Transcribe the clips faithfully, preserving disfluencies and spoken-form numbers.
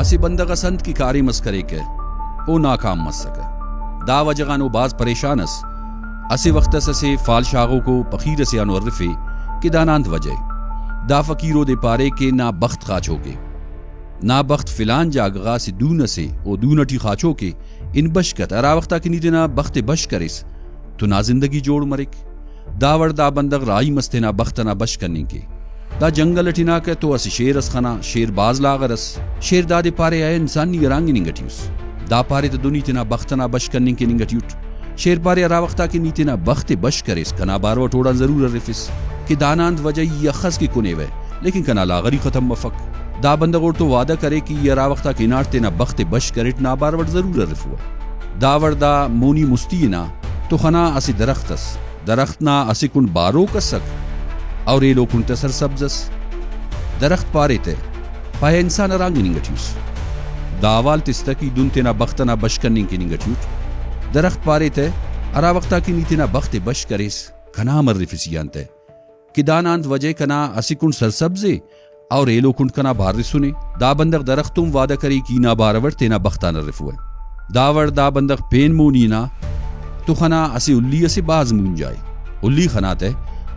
اسہ بندغ اس انت کہ کاریم اس کریکہ، او ناکام مسکہ۔ دا وجہ غان او بھاز پریشان ئس۔ اسہ وخت اس اسہ فال شاغوکو پخیر ئسے آن ارفے کہ دانا انت وجہ ءِ؟ دا فقیر اودے پارے کہ نا بخت خاچوکے۔ نا بخت فلان جاگہ غا اسہ دون ئسے، او دون ئٹی خاچوکے، ہن بشک ات۔ ہرا وختا کہ نی تینا بخت ءِ بش کریس تو نا زندگی جوڑ مریک۔ دا وڑ دا بندغ راہی مس تینا بخت ئنا بش کننگ کے۔ دا جنگل ئٹی ہناکہ تو اسہ شیر ئس خنا، شیر بھاز لاغر ئس۔ شیر دادے پارے، اے انسان، نی ہرانگ ہننگ ئٹی اس؟ دا پارے تہ دو نی تینا بخت ئنا بش کننگ کننگ ئٹی اٹ۔ شیر پارے، ہرا وختا کہ نی تینا بخت ءِ بش کریس، کنا بارو ئٹ اوڑان ضرور ہرفس کہ دانا انت وجہ ای اخس کہ کنیوہ، لیکن کنا لاغری ختم مفک۔ دا بندغ اوڑتون وعدہ کرے کہ ای ہرا وختا کہ ہناٹ تینا بخت ءِ بش کریٹ، نا بارو ئٹ ضرور ہرفوہ۔ دا وڑ دا مونی مستی ہنا تو خنا اسہ درخت ئس۔ درخت نا اسہ کنڈ باروک ئسک اور ایلو کنڈ تہ سرسبز ئس۔ درخت پارے تہ، پائے انسان ہرانگ ہننگ ئٹی اس؟ دا حوال تس تہ کہ دن تینا بخت ئنا بش کننگ کننگ ئٹی اٹ۔ درخت پارے تہ، ہرا وختا کہ نی تینا بخت ءِ بش کریس، کنا ہم ہرفس ای آن تہ۔ کہ دانا انت وجہ ءِ؟ کنا اسہ کنڈ سرسبز ءِ اور ایلو کنڈ کنا بارسنے۔ دا بندغ درخت تون وعدہ کرے کہ ای نا بارو ئٹ تینا بخت آن ہرفوہ۔ دا وڑ دا بندغ پین مونی ہنا تو خنا اسہ ہلی ئسے بھاز مونجا ءِ۔ ہلی خنا تہ،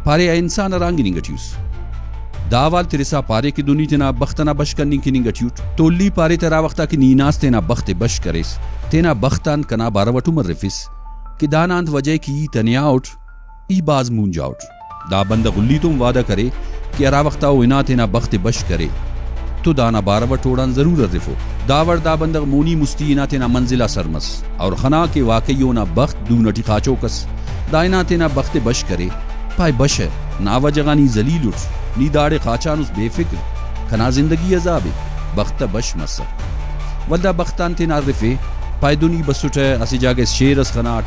پارے، اے انسان، ہرانگ ہننگ ئٹی اس؟ دا حوال ترسا پارے کہ دن ای تینا بخت ئنا بش کننگ کننگ ئٹی اٹ۔ تو ہلی پارے تہ، ہرا وختا کہ نی ہناس تینا بخت ءِ بش کریس، تینا بخت آن کنا بارو ئٹ ہم ہرفس کہ دانا انت وجہ ءِ کہ ای تنیا اٹ، ای بھاز مونجا اٹ۔ دا بندغ ہلی تون وعدہ کرے کہ ہرا وختا او ہنا تینا بخت ءِ بش کرے تو دانا بارو ئٹ اوڑان ضرور ہرفو۔ دا وڑ دا بندغ مونی مستی ہنا تینا منزل آ سر مس اور خنا کہ واقعی اونا بخت دون ئٹی خاچوک ئس۔ دا ہنا تینا بخت ءِ بش کرے، پائے، بشہ، نا وجہ غان ای ذلیل اٹ، نی داڑے خاچانس بے فکر، کنا زندگی عذاب ءِ، بخت تہ بش مسہ۔ ولدا بخت آن تینا ہرفے، پائے، دن ای بسٹہ، اسہ جاگہ اس شیر اس خناٹ،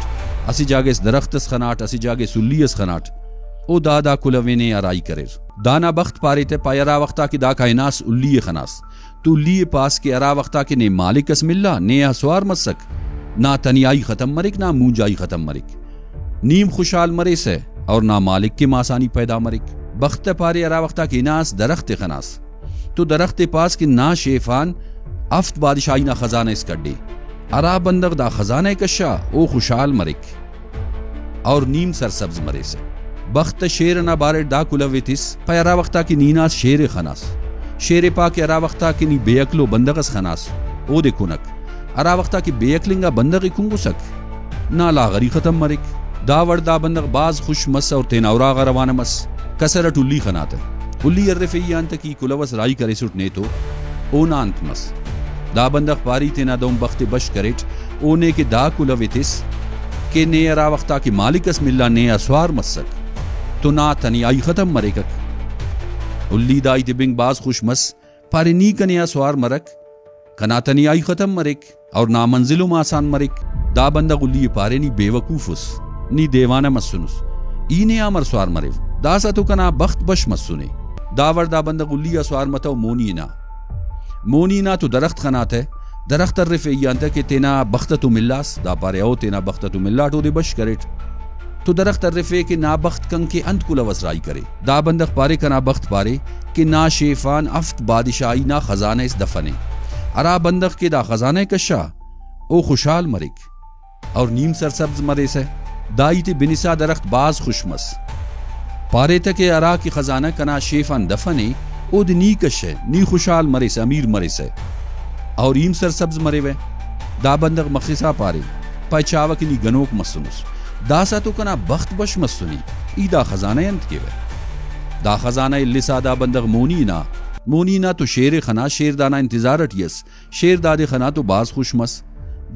اسہ جاگہ اس درخت اس خناٹ، اسہ جاگہ اس ہلی اس خناٹ۔ او دا دا کلہو ءِ نے ہرائی کریر۔ دانا بخت پارے تہ، پائے، ہرا وختا کہ داکا ہناس، ہلی ءِ خناس، تو ہلی ءِ پاس کہ ہرا وختا کہ نے مالک اس ملا، نے آ سوار مسک، نا تنیائی ختم مریک، نا مونجائی ختم مریک۔ نی ہم خوشحال مریسہ اور نا مالک کہ آسانی پیدا مریک۔ بخت تہ پارے، ہرا وختا کہ ہناس، درخت ءِ خناس، تو درخت ءِ پاس کہ نا شیف آن ہفت بادشاہی نا خزانہ اس کڈے۔ ہرا بندغ دا خزانہ ءِ کشا، او خوشحال مریک اور نی ہم سرسبز مریسہ۔ بخت تہ شیر ئنا بارٹ دا کلہو ءِ تس، پائے، ہرا وختا کہ نی ہناس، شیر ءِ خناس۔ شیر ءِ پا کہ ہرا وختا کہ نی بے عقل و بندغ اس خناس، اودے کنک۔ ہرا وختا کہ بے عقل انگا بندغ ءِ کنگسک، نا لاغری ختم مریک۔ دا وڑ دا بندغ بھاز خوش مس اور تینا اراغا روانہ مس۔ کسر اٹ ہلی خناتہ۔ ہلی ہرفے ای آن تہ کہ ای کلہو اس راہی کریسٹ نے تو اونا انت مس؟ دا بندغ پاری تینا دہن بخت ءِ بش کریٹ، او نے کہ دا کلہو ءِ تس کہ نے ہرا وختا کہ مالک اس ملا نے آ سوار مسک تو نا تنیائی ختم مریکک۔ ہلی دا ہیت ءِ بنگ بھاز خوش مس، پارے، نی کنے آ سوار مرک، کنا تنیائی ختم مریک اور نا منزل ہم آسان مریک۔ دا بندغ ہلی ءِ پارے، نی بے وقوف اس، نی دیوانہ مسنس، ای نے آ امر سوار مریو؟ داسہ تو کنا بخت بش مسنے۔ دا وڑ دا بندغ ہلی آ سوار متو مونی ہنا۔ مونی ہنا تو درخت خناتہ، درخت ہرفے ای آن تہ کہ تینا بخت اتو ملاس؟ دا پارے، او، تینا بخت اتو ملاٹ، اودے بش کریٹ۔ تو درخت ہرفے کہ نا بخت کنکہ انت کلہو اس راہی کرے؟ دا بندغ پارے، کنا بخت پارے کہ نا شیف آن ہفت بادشاہی نا خزانہ اس دفنے۔ ہرا بندغ کہ دا خزانہ ءِ کشا، او خوشحال مریک اور نی ہم سرسبز مریسہ۔ دا ہیت ءِ بنسا درخت بھاز خوش مس۔ پارے تہ کہ ہرا کہ خزانہ کنا شیف آن دفنے، اودے نی کشہ، نی خوشحال مریسہ، امیر مریسہ اور ای ہم سرسبز مریوہ۔ دا بندغ مخسا پارے، پائے، چاوہ کہ نی گنوک مسنس، داسہ تو کنا بخت بش مسنے، ای دا خزانہ ءِ انت کیوہ؟ دا خزانہ ءِ السا دا بندغ مونی ہنا، مونی ہنا تو شیر ءِ خنا، شیر دانا انتظار ئٹی ئس۔ شیر دادے خنا تو بھاز خوش مس۔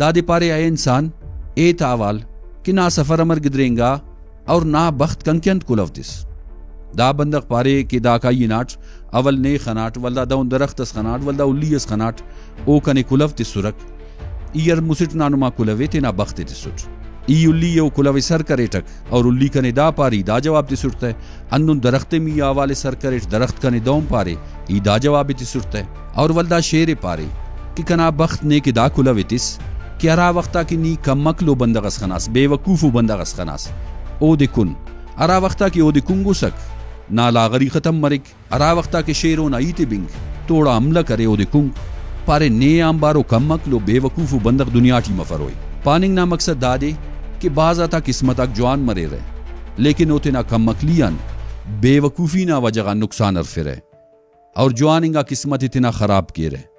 دادے پارے، اے انسان، ایت احوال کہ نا سفر امر گدرینگا اور نا بخت کنکہ انت کلہو تس؟ دا بندغ پارے کہ داکا ای ہناٹ، اول نے خناٹ، ولدا دہن درخت اس خناٹ، ولدا ہلی اس خناٹ، او کنے کلہو تسرک۔ ای ہر مسٹ نا نما کلہو ءِ، تینا بخت ءِ تسٹ۔ ای ہلی ءِ و کلہو ءِ سر کریٹک۔ اور ہلی کنے دا پاری، دا جواب تسٹ تہ، ہندن درخت ءِ می آ حوال ءِ سر کریٹ، درخت کنے دہن پارے، ای دا جواب ءِ تسٹ تہ۔ اور ولدا شیر ءِ پارے کہ کنا بخت نے کہ دا کلہو ءِ تس کہ ہرا وختا کہ نی کم عقل و بندغ اس خناس، بے وقوف و بندغ اس خناس، اودے کن، ہرا وختا کہ اودے کنگسک، نا لاغری ختم مریک۔ ہرا وختا کہ شیر اونا ہیت ءِ بنگ تو اوڑا حملہ کرے، اودے کنگ۔ پارے، نے آنبار و کم عقل و بے وقوف و بندغ دنیا ٹی مفروئے۔ پاننگ نا مقصد دادے کہ بھاز آتا قسمت آک جوان مریرہ، لیکن او تینا کم عقلی آن بے وقوفی نا وجہ غان نقصان ہرفرہ اور جوان انگا قسمت ءِ تینا خراب کیرہ۔